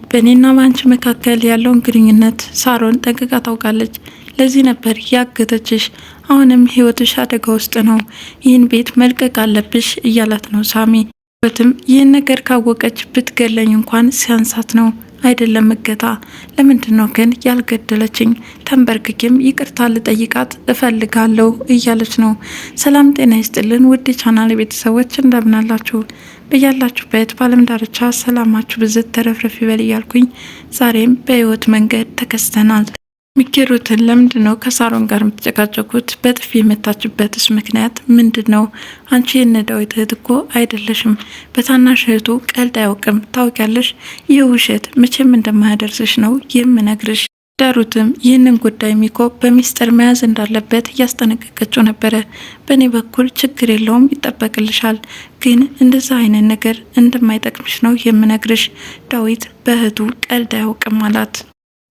በእኔና በአንቺ መካከል ያለውን ግንኙነት ሳሮን ጠንቅቃ ታውቃለች። ለዚህ ነበር ያገተችሽ። አሁንም ህይወትሽ አደጋ ውስጥ ነው። ይህን ቤት መልቀቅ አለብሽ እያላት ነው ሳሚ። ህይወትም ይህን ነገር ካወቀች ብትገለኝ እንኳን ሲያንሳት ነው አይደለም እገታ። ለምንድን ነው ግን ያልገደለችኝ? ተንበርክኬም ይቅርታ ልጠይቃት እፈልጋለሁ እያለች ነው። ሰላም ጤና ይስጥልን ውድ የቻናል ቤተሰቦች እንደምናላችሁ በያላችሁበት በዓለም ዳርቻ ሰላማችሁ ብዝት ተረፍረፍ ይበል እያልኩኝ ዛሬም በህይወት መንገድ ተከስተናል። ሚኬሩትን ለምንድን ነው ከሳሮን ጋር የምትጨቃጨቁት? በጥፊ የመታችበትስ ምክንያት ምንድን ነው? አንቺ የነ ዳዊት እህት እኮ አይደለሽም። በታናሽ እህቱ ቀልድ አያውቅም ታውቂያለሽ። ይህ ውሸት መቼም እንደማያደርስሽ ነው የምነግርሽ። ዳሩትም ይህንን ጉዳይ ሚኮ በሚስጥር መያዝ እንዳለበት እያስጠነቀቀችው ነበረ። በእኔ በኩል ችግር የለውም ይጠበቅልሻል፣ ግን እንደዛ አይነት ነገር እንደማይጠቅምሽ ነው የምነግርሽ። ዳዊት በእህቱ ቀልድ አያውቅም አላት።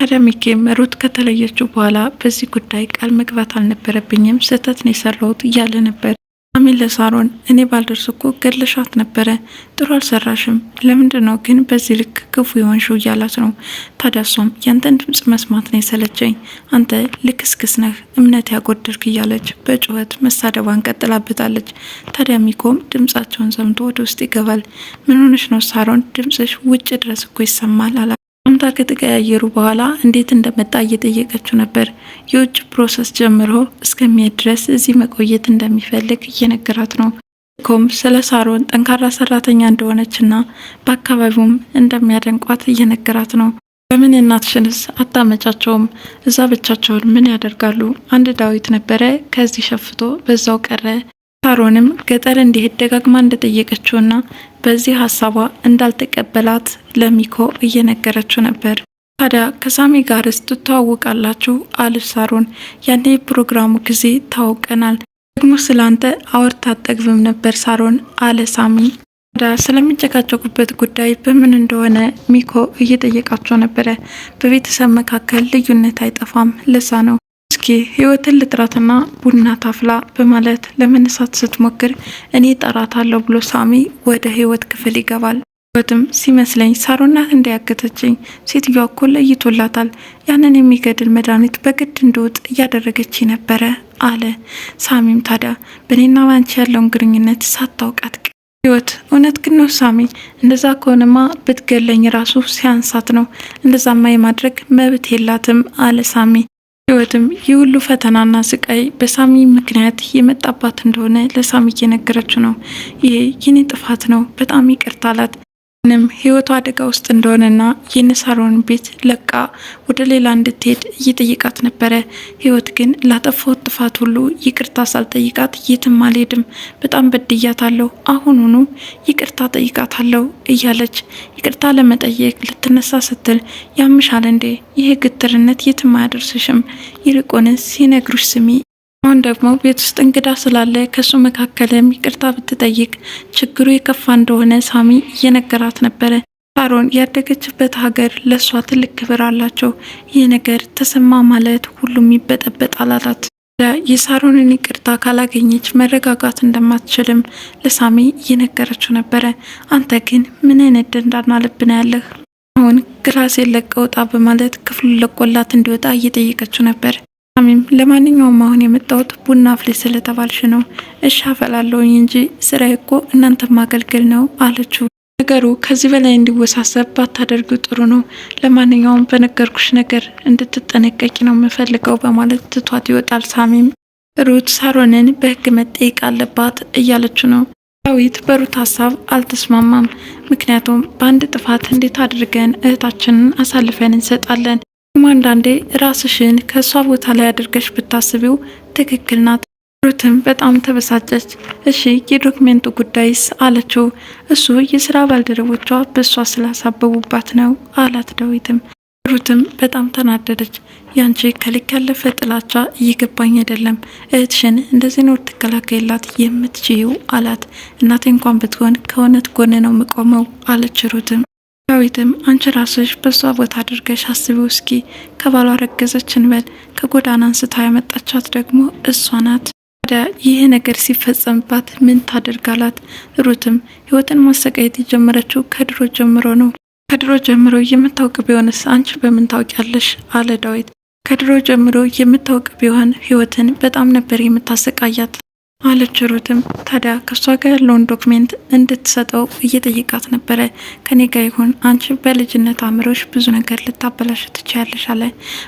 ታዲያ ሚኬም ሩት ከተለየችው በኋላ በዚህ ጉዳይ ቃል መግባት አልነበረብኝም፣ ስህተት ነው የሰራሁት እያለ ነበር። አሚን ለሳሮን እኔ ባልደርስ እኮ ገድለሻት ነበረ፣ ጥሩ አልሰራሽም፣ ለምንድን ነው ግን በዚህ ልክ ክፉ የሆንሽው እያላት ነው። ታዲያ እሷም ያንተን ድምጽ መስማት ነው የሰለቸኝ፣ አንተ ልክስክስ ነህ፣ እምነት ያጎደልክ እያለች በጩኸት መሳደቧን ቀጥላበታለች። ታዲያ ሚኮም ድምጻቸውን ሰምቶ ወደ ውስጥ ይገባል። ምን ሆነሽ ነው ሳሮን? ድምጽሽ ውጭ ድረስ እኮ ይሰማል አላት። ሰላምታ ከተቀያየሩ በኋላ እንዴት እንደመጣ እየጠየቀችው ነበር። የውጭ process ጀምሮ እስከሚሄድ ድረስ እዚህ መቆየት እንደሚፈልግ እየነገራት ነው። ኮም ስለ ሳሮን ጠንካራ ሰራተኛ እንደሆነችና በአካባቢውም እንደሚያደንቋት እየነገራት ነው። በምን እናትሽንስ አታመጫቸውም? እዛ ብቻቸውን ምን ያደርጋሉ? አንድ ዳዊት ነበረ ከዚህ ሸፍቶ በዛው ቀረ። ሳሮንም ገጠር እንዲሄድ ደጋግማ እንደጠየቀችውና በዚህ ሀሳቧ እንዳልተቀበላት ለሚኮ እየነገረችው ነበር። ታዲያ ከሳሚ ጋርስ ትተዋወቃላችሁ? አለች ሳሮን። ያኔ የፕሮግራሙ ጊዜ ታውቀናል። ደግሞ ስላንተ አውርታ አጠግብም ነበር ሳሮን አለ ሳሚ። ታዲያ ስለሚጨቃጨቁበት ጉዳይ በምን እንደሆነ ሚኮ እየጠየቃቸው ነበረ። በቤተሰብ መካከል ልዩነት አይጠፋም፣ ለዛ ነው እስኪ ህይወትን ልጥራትና ቡና ታፍላ በማለት ለመነሳት ስትሞክር እኔ ጠራታለሁ ብሎ ሳሚ ወደ ህይወት ክፍል ይገባል። ህይወትም ሲመስለኝ ሳሮናት እንዳያገተችኝ ሴትዮዋ እኮ ለይቶላታል፣ ያንን የሚገድል መድኃኒት በግድ እንድውጥ እያደረገች ነበረ አለ። ሳሚም ታዲያ በእኔና ባንቺ ያለውን ግንኙነት ሳታውቃት ህይወት እውነት ግን ነው ሳሚ፣ እንደዛ ከሆነማ ብትገለኝ ራሱ ሲያንሳት ነው። እንደዛማ የማድረግ መብት የላትም አለ ሳሚ። ህይወትም ይህ ሁሉ ፈተናና ስቃይ በሳሚ ምክንያት የመጣባት እንደሆነ ለሳሚ እየነገረችው ነው። ይሄ የኔ ጥፋት ነው፣ በጣም ይቅርታ አላት። ምንም ህይወቷ አደጋ ውስጥ እንደሆነና የነሳሮን ቤት ለቃ ወደ ሌላ እንድትሄድ እየጠየቃት ነበረ። ህይወት ግን ላጠፋሁት ጥፋት ሁሉ ይቅርታ ሳልጠይቃት የትም አልሄድም፣ በጣም በድያታለሁ፣ አሁኑኑ ይቅርታ ጠይቃታለሁ እያለች ይቅርታ ለመጠየቅ ልትነሳ ስትል ያምሻል እንዴ? ይሄ ግትርነት የትም አያደርስሽም፣ ይልቁንስ ሲነግሩሽ ስሚ አሁን ደግሞ ቤት ውስጥ እንግዳ ስላለ ከሱ መካከልም ይቅርታ ብትጠይቅ ችግሩ የከፋ እንደሆነ ሳሚ እየነገራት ነበረ። ሳሮን ያደገችበት ሀገር ለእሷ ትልቅ ክብር አላቸው። ይህ ነገር ተሰማ ማለት ሁሉም ይበጠበጣል አላት። የሳሮንን ይቅርታ ካላገኘች መረጋጋት እንደማትችልም ለሳሚ እየነገረችው ነበረ። አንተ ግን ምን አይነት ደንዳና ልብ ነው ያለህ? አሁን ክላሴን ለቀህ ውጣ በማለት ክፍሉን ለቆላት እንዲወጣ እየጠየቀችው ነበር። ሳሚም ለማንኛውም አሁን የመጣሁት ቡና አፍሊ ስለተባልሽ ነው። እሺ አፈላለሁኝ እንጂ ስራዬ እኮ እናንተ ማገልገል ነው አለችው። ነገሩ ከዚህ በላይ እንዲወሳሰብ ባታደርጊው ጥሩ ነው። ለማንኛውም በነገርኩሽ ነገር እንድትጠነቀቂ ነው የምፈልገው በማለት ትቷት ይወጣል። ሳሚም ሩት ሳሮንን በሕግ መጠየቅ አለባት እያለችው ነው። ዳዊት በሩት ሀሳብ አልተስማማም። ምክንያቱም በአንድ ጥፋት እንዴት አድርገን እህታችንን አሳልፈን እንሰጣለን? አንዳንዴ ራስሽን ከእሷ ቦታ ላይ አድርገሽ ብታስቢው ትክክል ናት። ሩትም በጣም ተበሳጨች። እሺ የዶክሜንቱ ጉዳይስ አለችው። እሱ የስራ ባልደረቦቿ በእሷ ስላሳበቡባት ነው አላት ዳዊትም። ሩትም በጣም ተናደደች። ያንቺ ከልክ ያለፈ ጥላቻ እየገባኝ አይደለም፣ እህትሽን እንደዚህ ነው ትከላከይላት የምትችይው አላት። እናቴ እንኳን ብትሆን ከእውነት ጎን ነው የምቆመው አለች ሩትም ዳዊትም አንቺ ራስሽ በሷ ቦታ አድርገሽ አስቢው እስኪ ከባሏ ረገዘች እንበል፣ ከጎዳና አንስታ ያመጣቻት ደግሞ እሷ ናት። ታዲያ ይህ ነገር ሲፈጸምባት ምን ታደርጋላት? ሩትም ህይወትን ማሰቃየት የጀመረችው ከድሮ ጀምሮ ነው። ከድሮ ጀምሮ የምታውቅ ቢሆንስ አንቺ በምን ታውቂያለሽ? አለ ዳዊት። ከድሮ ጀምሮ የምታውቅ ቢሆን ህይወትን በጣም ነበር የምታሰቃያት አለች ሩትም። ታዲያ ከእሷ ጋር ያለውን document እንድትሰጠው እየጠየቃት ነበረ። ከኔ ጋር ይሁን፣ አንቺ በልጅነት አእምሮሽ ብዙ ነገር ልታበላሽ ትችያለሽ አለ።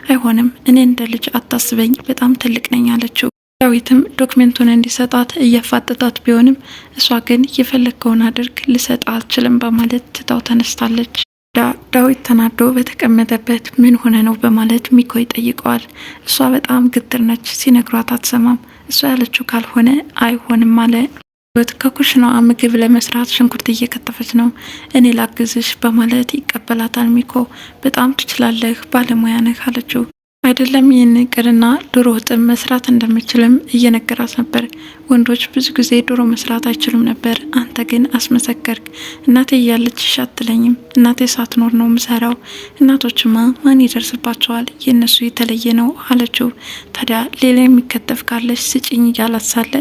አይሆንም፣ እኔ እንደ ልጅ አታስበኝ፣ በጣም ትልቅ ነኝ አለችው። ዳዊትም document ኡን እንዲሰጣት እያፋጠጣት ቢሆንም እሷ ግን የፈለግከውን አድርግ፣ ልሰጥ አልችልም በማለት ትታው ተነስታለች። ዳዊት ተናዶ በተቀመጠበት ምን ሆነ ነው በማለት ሚኮ ይጠይቀዋል። እሷ በጣም ግትር ነች፣ ሲነግሯት አትሰማም። እሷ ያለችው ካልሆነ አይሆንም አለ። ህይወት ከኩሽናዋ ምግብ ለመስራት ሽንኩርት እየከተፈች ነው። እኔ ላግዝሽ በማለት ይቀበላታል። ሚኮ በጣም ትችላለህ፣ ባለሙያ ነህ አለችው። አይደለም ይህን ይቅርና ዶሮ ወጥም መስራት እንደምችልም እየነገራት ነበር። ወንዶች ብዙ ጊዜ ዶሮ መስራት አይችሉም ነበር፣ አንተ ግን አስመሰከርክ። እናቴ እያለች እሺ አትለኝም። እናቴ ሳትኖር ነው ምሰራው። እናቶችማ ማን ይደርስባቸዋል? የእነሱ የተለየ ነው አለችው። ታዲያ ሌላ የሚከተፍ ካለች ስጭኝ እያላት ሳለ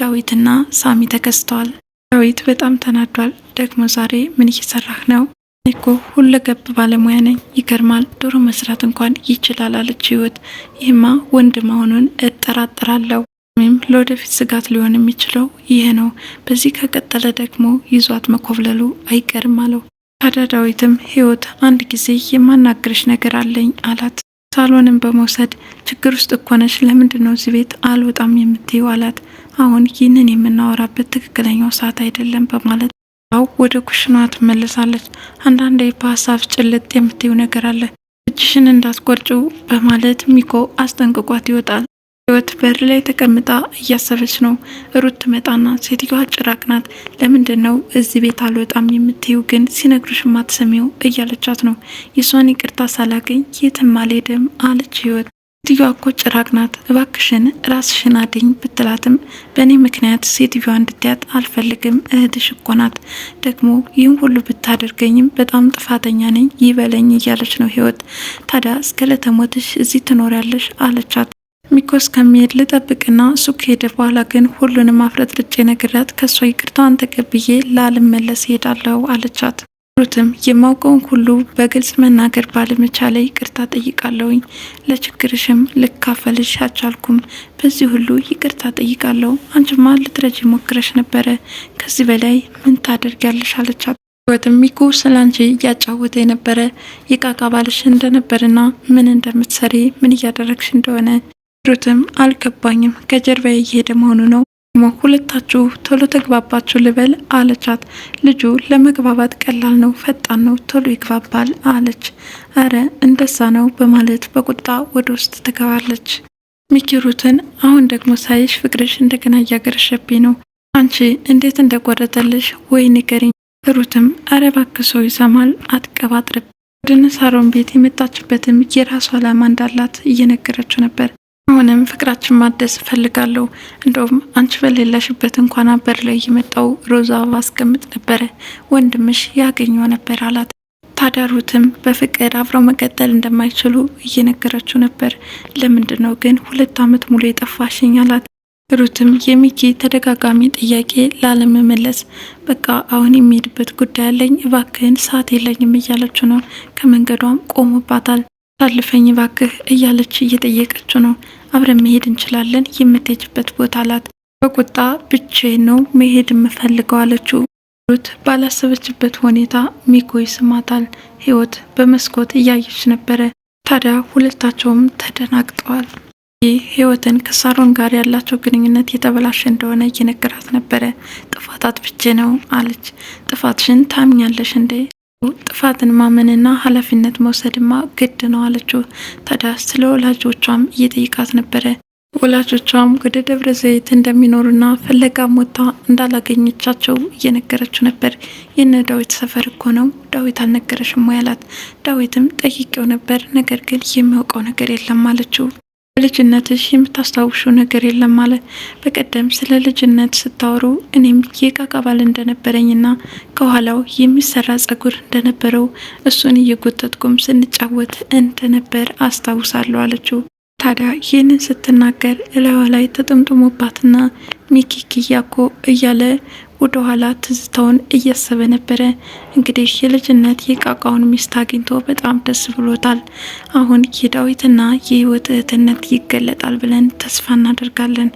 ዳዊትና ሳሚ ተከስተዋል። ዳዊት በጣም ተናዷል። ደግሞ ዛሬ ምን እየሰራህ ነው? እኮ ሁለገብ ባለሙያ ነኝ። ይገርማል፣ ዶሮ መስራት እንኳን ይችላል አለች ህይወት። ይህማ ወንድ መሆኑን እጠራጠራለሁ። ወይም ለወደፊት ስጋት ሊሆን የሚችለው ይህ ነው። በዚህ ከቀጠለ ደግሞ ይዟት መኮብለሉ አይቀርም አለው። ታዲያ ዳዊትም ህይወት አንድ ጊዜ የማናግርሽ ነገር አለኝ አላት። ሳሎንን በመውሰድ ችግር ውስጥ እኮ ነሽ፣ ለምንድን ነው እዚህ ቤት አልወጣም የምትይው አላት። አሁን ይህንን የምናወራበት ትክክለኛው ሰዓት አይደለም በማለት አው ወደ ኩሽናዋ ትመለሳለች። አንዳንዴ በሀሳብ ጭልጥ የምትይው ነገር አለ፣ እጅሽን እንዳትቆርጭው በማለት ሚኮ አስጠንቅቋት ይወጣል። ህይወት በር ላይ ተቀምጣ እያሰበች ነው። ሩት ትመጣና ሴትዮዋ ጭራቅ ናት፣ ለምንድን ነው እዚህ ቤት አልወጣም የምትይው ግን ሲነግሩሽ ማትሰሚው እያለቻት ነው። የእሷን ይቅርታ ሳላገኝ የትም አልሄድም አለች ህይወት። ሴትዮዋ እኮ ጭራቅ ናት፣ እባክሽን ራስሽን አድኝ ብትላትም በእኔ ምክንያት ሴትዮዋ እንድትያት አልፈልግም፣ እህትሽ እኮ ናት፣ ደግሞ ይህን ሁሉ ብታደርገኝም በጣም ጥፋተኛ ነኝ ይበለኝ እያለች ነው ህይወት። ታዲያ እስከ ለተሞትሽ እዚህ ትኖሪያለሽ አለቻት። ሚኮ እስከሚሄድ ልጠብቅና እሱ ከሄደ በኋላ ግን ሁሉንም አፍረጥርጬ ነግሬያት ከእሷ ይቅርታዋን ተቀብዬ ላልመለስ እሄዳለሁ አለቻት። ሩትም የማውቀውን ሁሉ በግልጽ መናገር ባለመቻሌ ይቅርታ ጠይቃለሁኝ። ለችግርሽም ልካፈልሽ አልቻልኩም። በዚህ ሁሉ ይቅርታ ጠይቃለሁ። አንቺማ ልትረጂ ሞክረሽ ነበረ። ከዚህ በላይ ምን ታደርጊያለሽ? አለቻት። ህይወትም ሚኩ ስላንቺ እያጫወተ የነበረ የቃቃ ባልሽ እንደነበርና ምን እንደምትሰሪ ምን እያደረግሽ እንደሆነ ሩትም አልገባኝም፣ ከጀርባ እየሄደ መሆኑ ነው ሁለታችሁ ቶሎ ተግባባችሁ ልበል አለቻት። ልጁ ለመግባባት ቀላል ነው፣ ፈጣን ነው፣ ቶሎ ይግባባል አለች። አረ እንደዛ ነው በማለት በቁጣ ወደ ውስጥ ትገባለች። ሚኪ ሩትን አሁን ደግሞ ሳይሽ ፍቅርሽ እንደገና እያገረሸብኝ ነው፣ አንቺ እንዴት እንደቆረጠልሽ ወይ ንገሪኝ። ሩትም አረ እባክህ ሰው ይሰማል፣ አትቀባጥርብ። ወደ ሳሮን ቤት የመጣችበትም የራሷ ዓላማ እንዳላት እየነገረችው ነበር። አሁንም ፍቅራችን ማደስ እፈልጋለሁ። እንደውም አንቺ በሌለሽበት እንኳን በር ላይ የመጣው ሮዛ አበባ አስቀምጥ ነበረ፣ ወንድምሽ ያገኘው ነበር አላት። ታዲያ ሩትም በፍቅር አብረው መቀጠል እንደማይችሉ እየነገረችው ነበር። ለምንድን ነው ግን 2 ዓመት ሙሉ የጠፋሽኝ አላት። ሩትም የሚኪ ተደጋጋሚ ጥያቄ ላለመመለስ በቃ አሁን የሚሄድበት ጉዳይ አለኝ፣ እባክህን ሰዓት የለኝም እያለችው ነው። ከመንገዷም ቆሞባታል። ታልፈኝ እባክህ እያለች እየጠየቀችው ነው። አብረን መሄድ እንችላለን የምትሄጅበት ቦታ አላት። በቁጣ ብቻዬን ነው መሄድ የምፈልገው አለችው። ሩት ባላሰበችበት ሁኔታ ሚኮ ይስማታል። ህይወት በመስኮት እያየች ነበረ። ታዲያ ሁለታቸውም ተደናግጠዋል። ይህ ህይወትን ከሳሮን ጋር ያላቸው ግንኙነት የተበላሸ እንደሆነ እየነገራት ነበረ። ጥፋት አጥፍቼ ነው አለች። ጥፋትሽን ታምኛለሽ እንዴ? ጥፋትን ማመንና ኃላፊነት መውሰድማ ግድ ነው አለችው። ታዲያ ስለ ወላጆቿም እየጠየቃት ነበረ። ወላጆቿም ወደ ደብረ ዘይት እንደሚኖሩና ፍለጋ ሞታ እንዳላገኘቻቸው እየነገረችው ነበር። የነ ዳዊት ሰፈር እኮ ነው፣ ዳዊት አልነገረሽም ወይ አላት። ዳዊትም ጠይቄው ነበር፣ ነገር ግን የሚያውቀው ነገር የለም አለችው። በልጅነትሽ የምታስታውሽው ነገር የለም አለ። በቀደም ስለ ልጅነት ስታወሩ እኔም የቃቃ ባል እንደነበረኝና ከኋላው የሚሰራ ጸጉር እንደነበረው እሱን እየጎተትኩም ስንጫወት እንደነበር አስታውሳለሁ አለችው። ታዲያ ይህንን ስትናገር እላዋ ላይ ተጠምጥሞባትና ሚኪ ኪያኮ እያለ ወደኋላ ትዝታውን እያሰበ ነበረ። እንግዲህ የልጅነት የቃቃውን ሚስት አግኝቶ በጣም ደስ ብሎታል። አሁን የዳዊትና የህይወት እህትነት ይገለጣል ብለን ተስፋ እናደርጋለን።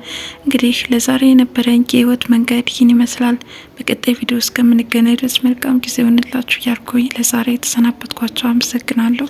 እንግዲህ ለዛሬ የነበረን የህይወት መንገድ ይህን ይመስላል። በቀጣይ ቪዲዮ እስከምንገናኝ ድረስ መልካም ጊዜ ሆንላችሁ እያልኩኝ ለዛሬ የተሰናበትኳቸው አመሰግናለሁ።